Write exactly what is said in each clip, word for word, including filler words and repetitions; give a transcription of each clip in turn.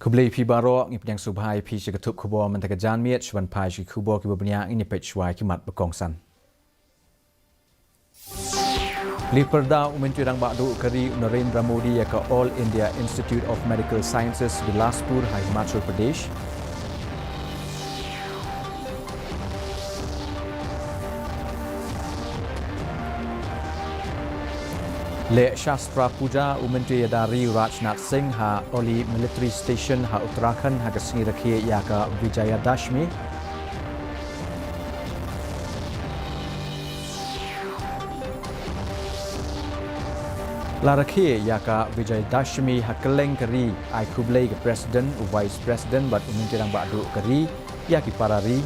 Khublei phi baroh, ngi pdiang sngewbha ïa phi sha ka thup khubor mynta ka janmiet. Shuwa ban phai sha ki khubor kiba bniah, ngin ïa peit shuwa ki mat ba kongsan. Plie pyrda u Myntri Rangbah Duh ka ri u Narendra Modi ïa ka All India Institute of Medical Sciences Bilaspur ha Himachal Pradesh. Leh Shastra Puja u Myntri ïada ri u Rajnath Singh ha Oli Military Station ha Uttarakhand ha ka sngi rakhe ïa ka Vijayadashmi. La rakhe ïa ka Vijayadashmi ha kylleng ka ri, ai khublei ka President, u Vice President bad u Myntri Rangbah Duh ka ri ïa ki para ri.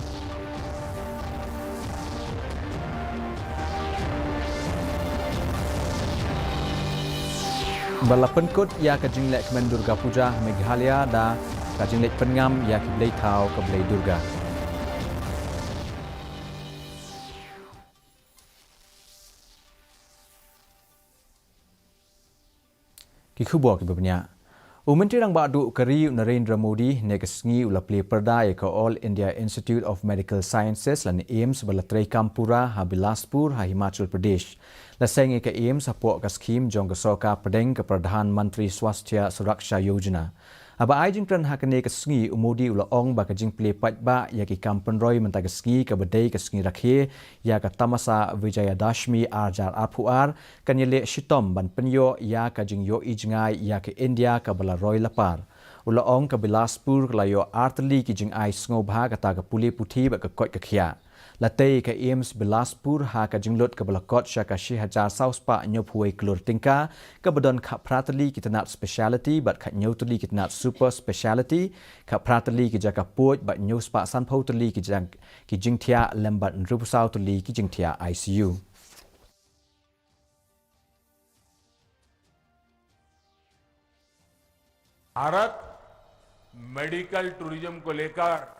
Bad la pynkut ïa ka jinglehkmen Durga Puja ha Meghalaya da ka jingleit pynngam ïa ki blei thaw ka Blei Durga. Ki khubor kiba bniah. U Myntri Rangbah Duh ka ri u Narendra Modi hynne ka sngi u la plie pyrda ïa ka All India Institute of Medical Sciences lane AIIMS ba la treikam pura ha Bilaspur ha Himachal Pradesh. La seng ïa ka AIIMS hapoh ka skhim jong ka sorkar pdeng ka Pradhan Mantri Swasthya Suraksha Yojana. Haba ai jingkren ha kane ka sngi, u Modi u la ong ba ka jingplie paidbah ïa ki kam pynroi mynta ka sngi kaba dei ka sngi rakhe ïa ka tamasa Vijayadashmi ar hajar arphew ar kan ïaleh shitom ban pynïoh ïa ka jingïohi jngai ïa ka India kaba la roi la par. U la ong ka Bilaspur ka la ïoh ar tylli ki jingai sngewbha kata ka pule puthi bad ka koit ka khiah. La tei ka AIIMS Bilaspur ha ka jinglut kaba la kot sha ka shi hajar saw spah hynñiewphew wei klur tyngka, kaba don khatphra tylli ki tnat speciality bad khathynñiew tylli ki tnat super speciality, khatphra tylli ki jaka puid bad hynñiew spah sanphew tylli ki jang-, ki jingthiah lem bad hynriewphew saw tylli ki jingthiah ICU. भारत मेडिकल टूरिज्म को लेकर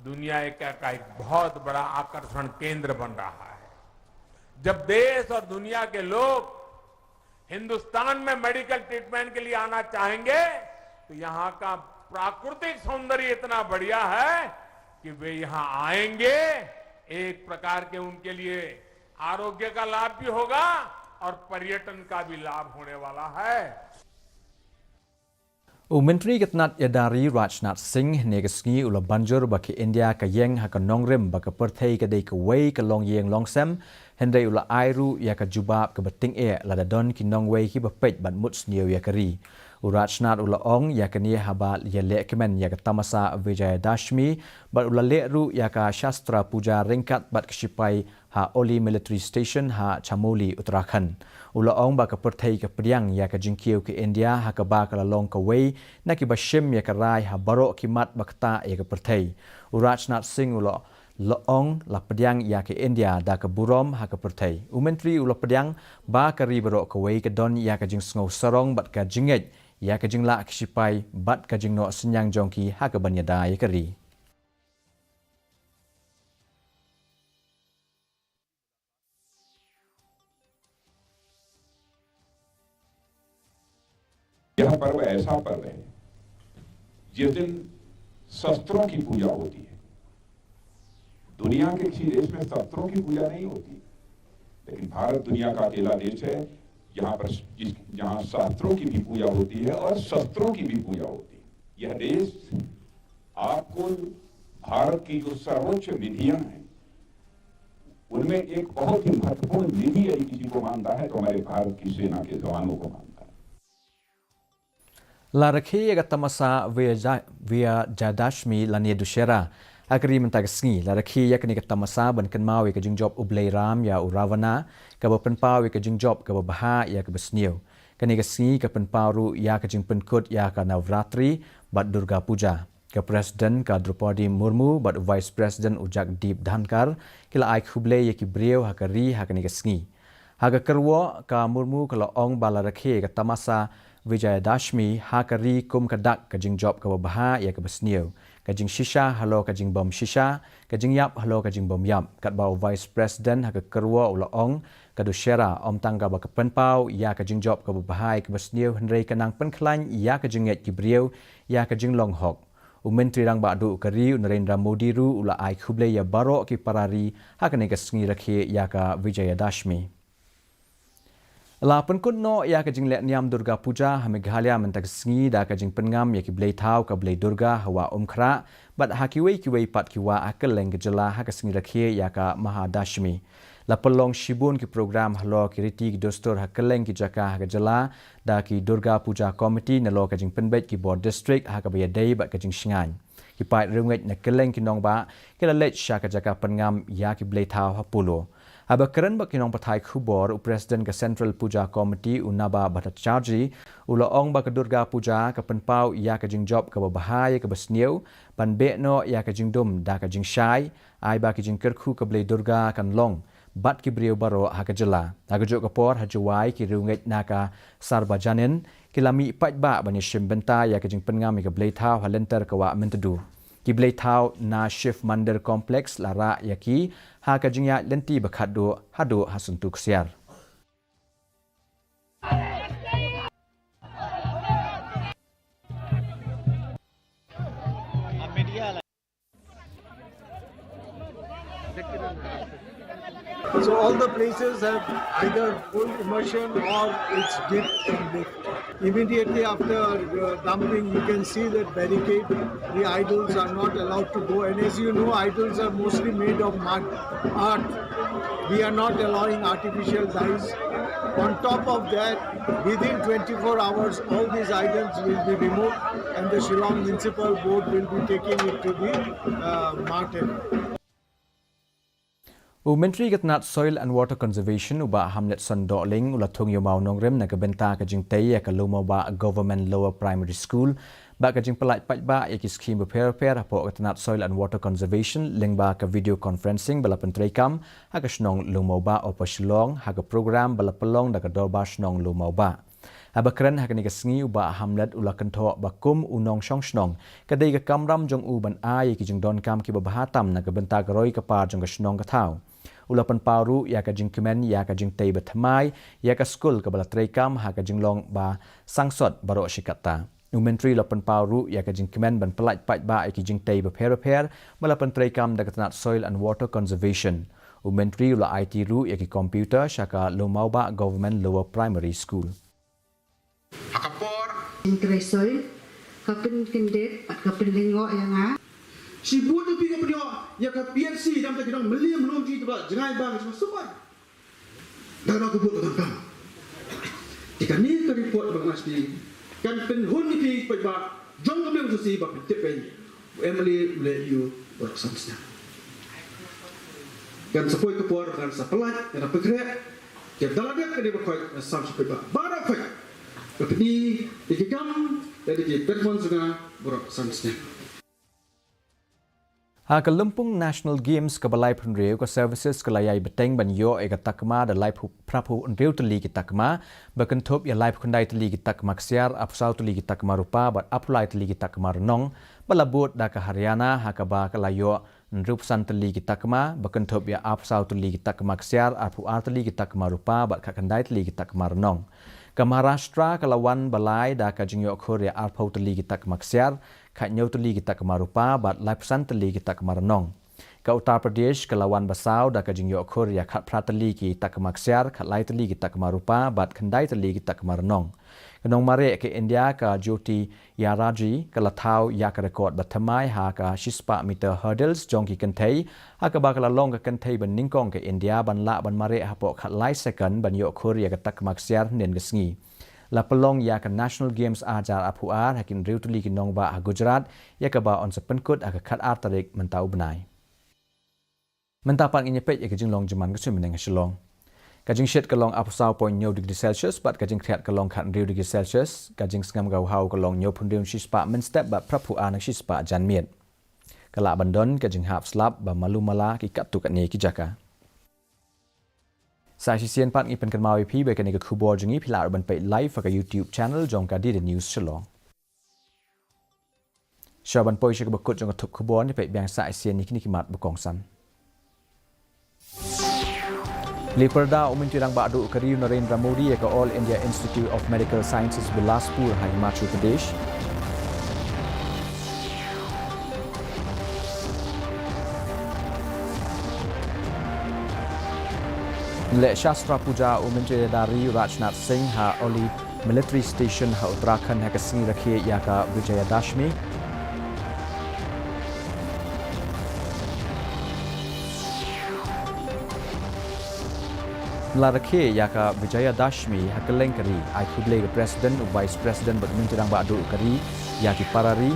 दुनिया का, का एक बहुत बड़ा आकर्षण केंद्र बन रहा है। जब देश और दुनिया के लोग हिंदुस्तान में मेडिकल ट्रीटमेंट के लिए आना चाहेंगे, तो यहाँ का प्राकृतिक सौंदर्य इतना बढ़िया है कि वे यहाँ आएंगे, एक प्रकार के उनके लिए आरोग्य का लाभ भी होगा और पर्यटन का भी लाभ होने वाला है। U Myntri ka tnat ïada ri Rajnath Singh hynne ka sngi u la ban jur ba ka India ka ïeng ha ka nongrim ba ka pyrthei ka dei kawei ka longïing longsem, hynrei u la ai ruh ïa ka jubab kaba tyngeh lada don ki nongwei kiba peit bad mut sniew ïa ka ri. U Rajnath u la ong ïa kane haba ïalehkmen ïa ka tamasa Vijayadashmi bad u la leh ruh ïa ka Shastra Puja ryngkat bad ka shipai ha Oli Military Station ha Chamoli, Uttarakhand. U la ong ba ka pyrthei ka pdiang ïa ka jingkiew ka India ha kaba ka la long kawei na kiba shim ïa ka rai ha baroh ki mat ba ktah ïa ka pyrthei. U Rajnath Singh u la, la ong la pdiang ïa ka India da ka burom ha ka pyrthei. U Myntri u la pdiang ba ka ri baroh kawei ka don ïa ka jingsngew sarong bad ka jingngeit ïa ka jinglah ka shipai bad ka jingnoh synñiang jong ki ha kaban ïada ïa ka ri. यह पर्व ऐसा पर्व है जिस दिन शस्त्रों की पूजा होती है। दुनिया के किसी देश में शस्त्रों की पूजा नहीं होती, लेकिन भारत दुनिया का अकेला देश है जहां पर जिस, जहां शास्त्रों की भी पूजा होती है और शस्त्रों की भी पूजा होती है। यह देश आपको भारत की जो सर्वोच्च विधियां हैं, उनमें एक बहुत ही महत्वपूर्ण विधि यदि किसी को मानता है, तो हमारे भारत की सेना के जवानों को मानता है। La rakhe ïa ka tamasa Vijaya-, Vijayadashmi lane Dussehra ha ka ri mynta ka sngi. La rakhe ïa kane ka tamasa ban kynmaw ïa ka jingjop u Blei Ram ïa u Ravana, kaba pynpaw ïa ka jingjop kaba bha ïa kaba sniew. Kane ka sngi ka pynpaw ruh ïa ka jingpynkut ïa ka Navratri bad Durga Puja. Ka President ka Droupadi Murmu bad u Vice President u Jagdeep Dhankhar ki la ai khublei ïa ki briew ha ka ri ha kane ka sngi. Ha ka kyrwoh ka Murmu ka la ong ba la rakhe ka tamasa Vijayadashmi ha ka ri kum ka dak ka jingjop kaba bha ïa kaba sniew. ka jingshisha halor ka jingbym shisha, ka jingïap halor ka jingbym ïap. Katba u Vice President ha ka kyrwoh u la ong, ka Dussehra ym tang kaba ka pynpaw ïa ka jingjop kaba bha ïa kaba sniew, hynrei ka nang pynkhlaiñ ïa ka jingngeit ki briew ïa ka jinglong hok. U Myntri Rangbah Duh ka ri u Narendra Modi ruh u la ai khublei ïa baroh ki para ri ha kane ka sngi rakhe ïa ka Vijayadashmi. La pynkut noh ïa ka jingleh niam Durga Puja ha Meghalaya mynta ka sngi da ka jingpynngam ïa ki blei thaw ka blei Durga ha Wah Umkhrah bad ha kiwei kiwei pat ki wah ha kylleng ka jylla ha ka sngi rakhe ïa ka Mahadashmi. La pynlong shibun ki program halor ki riti ki dustur ha kylleng ki jaka ha ka jylla da ki Durga Puja Committee nalor ka jingpynbeit ki bor district ha kaba ïadei bad ka jingshngaiñ. Ki paid riewngeit na kylleng ki nongbah ki la leit sha ka jaka pynngam ïa ki blei thaw ha Polo. Haba kren bad ki nongpathai khubor, u President ka Central Puja Committee u Naba Bhattacharjee u la ong ba ka Durga Puja ka pynpaw ïa ka jingjop kaba bha ïa kaba sniew, ban beh noh ïa ka jingdum da ka jingshai, ai ba ki jingkyrkhu ka blei Durga kan long bad ki briew baroh ha ka jylla. Ha kajuh ka por ha Jowai ki riewngeit na ka Sarbajanin ki la mih paidbah ban ïashim bynta ïa ka jingpynngam ïa ka blei thaw ha lynter ka Wah Myntdu. Ki blei thaw na Shiv Mandir Complex la rah ïa ki ha ka jingïaid lynti ba khatduh haduh ha Syntu Ksiar. So all the places have either full immersion or it's dip and lift. Immediately after uh, dumping, you can see that barricade, the idols are not allowed to go. And as you know, idols are mostly made of mud, earth. We are not allowing artificial dyes. On top of that, within twenty-four hours, all these items will be removed and the Shillong Municipal Board will be taking it to the uh, market. U Myntri ka tnat Soil and Water Conservation u Bah Hamletson Dohling u la thung ïa u mawnongrim na ka bynta ka jingtei ïa ka Lowmawbah Government Lower Primary School bad ka jingpyllait paidbah ïa ki skhim bapher bapher hapoh ka tnat Soil and Water Conservation lyngba ka video conferencing ba la pyntreikam ha ka shnong Lowmawbah, Upper Shillong, ha ka program ba la pynlong da ka Dorbar Shnong Lowmawbah. Haba kren ha kane ka sngi u Bah Hamlet u la kynthoh ba kum u nongshong shnong ka dei ka kamram jong u ban ai ïa ki jingdonkam kiba bha tam na ka bynta ka roi ka par jong ka shnong ka thaw. U la pynpaw ruh ïa ka jingkmen ïa ka jingtei bathymmai ïa ka skul kaba la treikam ha ka jinglong ba sangsot baroh shi katta. U Myntri u la pynpaw ruh ïa ka jingkmen ban pyllait paidbah ïa ki jingtei bapher bapher ba la pyntreikam da ka tnat Soil and Water Conservation. U Myntri u la aiti ruh ïa ki computer sha ka Lowmawbah Government Lower Primary School. Ha ka por. Jingtrei soil, ka pynkyndit bad ka pynlyngngoh ïa nga. Shibun na phi ka pynïoh ïa ka P H C, dang ta ki dang mylliam lum ji, ta ba jngai ba ka jingsuba. Dang na ka bud ka donkam. Te kane ka report ba nga sdie kan pynhun ïa phi paidbah jong ka Mawbah Constituency ba pyntip ïa u M L A u leh ïa u baroh san snem. Kan sa poi ka por kan sa pyllait, kan sa pynkhreh. Te da la dep kane ba khoit, nga sam sha paidbah baroh khoit. Ba pyni ïa ki kam, ïa ki platform jong nga baroh san snem. Ha ka lympung National Games kaba laiphew hynriew, ka Services ka la ïai bteng ban ïoh ïa ka takma da laiphew, phraphew hynriew tylli ki takma, ba kynthup ïa laiphew khyndai tylli ki takma ksiar, arphew saw tylli ki takma rupa bad arphew lai tylli ki takma rnong, ba la bud da ka Haryana, ha kaba ka la ïoh hynriewphew san tylli ki takma, ba kynthup ïa arphew saw tylli ki takma ksiar, arphew ar tylli ki takma rupa bad khatkhyndai tylli ki takma rnong. Ka Maharashtra ka la wan ba lai da ka jingïoh khur ïa arphew tylli ki takma ksiar, khathynñiew tylli ki takma rupa bad laiphew san tylli ki takma rnong. Ka Uttar Pradesh ka la wan ba saw da ka jingïoh khur ïa khatphra tylli ki takma ksiar, khatlai tylli ki takma rupa bad khyndai tylli ki takma rnong. Ka nongmareh ka India ka Jyoti Yarraji ka la thaw ïa ka record bathymmai ha ka shispah meter hurdles jong ki kynthei, ha kaba ka la long ka kynthei banyngkong ka India ban lah ban mareh hapoh khatlai second ban ïoh khur ïa ka takma ksiar hynnin ka sngi. La pynlong ïa ka National Games ar hajar arphew ar ha ki hynriew tylli ki nongbah ha Gujarat, ïa kaba yn sa pynkut ha ka khatar tarik mynta u bnai. Mynta pat ngin ïa peit ïa ka jinglong jingman ka suiñ bneng ha Shillong. Ka jingshit ka long arphew saw point hynñiew degree Celsius bad ka jingkhriat ka long khathynriew degree Celsius, ka jingsngem ka bhaw ka long hynñiewphew hynriew na shispah mynstep bad phraphew ar na shispah janmiet. Ka lah ban don ka jinghap slap ba malu mala ki katto katne ki jaka. Sa shisien pat ngi pynkynmaw ïa phi ba kane ka khubor jong ngi phi lah ruh ban peit live ha ka YouTube channel jong ka D D News Shillong. Sha ban poi sha kaba kut jong ka thup khubor, ngin peit biang sa shisien ïa kine ki mat ba kongsan. La pyrda u Myntri Rangbah Duh ka ri u Narendra Modi ïa ka All India Institute of Medical Sciences Bilaspur ha Himachal Pradesh. Leh Shastra Puja u Myntri Ri u Rajnath Singh ha Oli Military Station ha Uttarakhand ha ka sngi rakhe ïa ka Vijayadashmi. La rakhe ïa ka Vijayadashmi ha kylleng ka ri, ai khublei ka President, u Vice President bad u Myntri Rangbah Duh ka ri ïa ki para ri.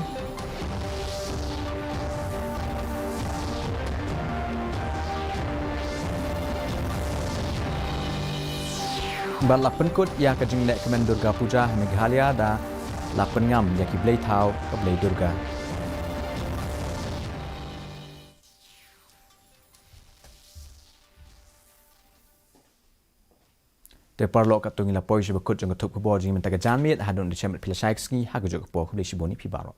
Bad la pynkut ïa ka jingleh kmen Durga Puja ha Meghalaya da la pynngam ïa ki blei thaw ka blei Durga. Te paralok, katto ngi la poi sha ba kut jong ka thup khubor jong ngi mynta ka janmiet, haduh ngi ïashem bad phi lashai ka sngi ha kajuh ka por, khublei shibun ïa phi baroh.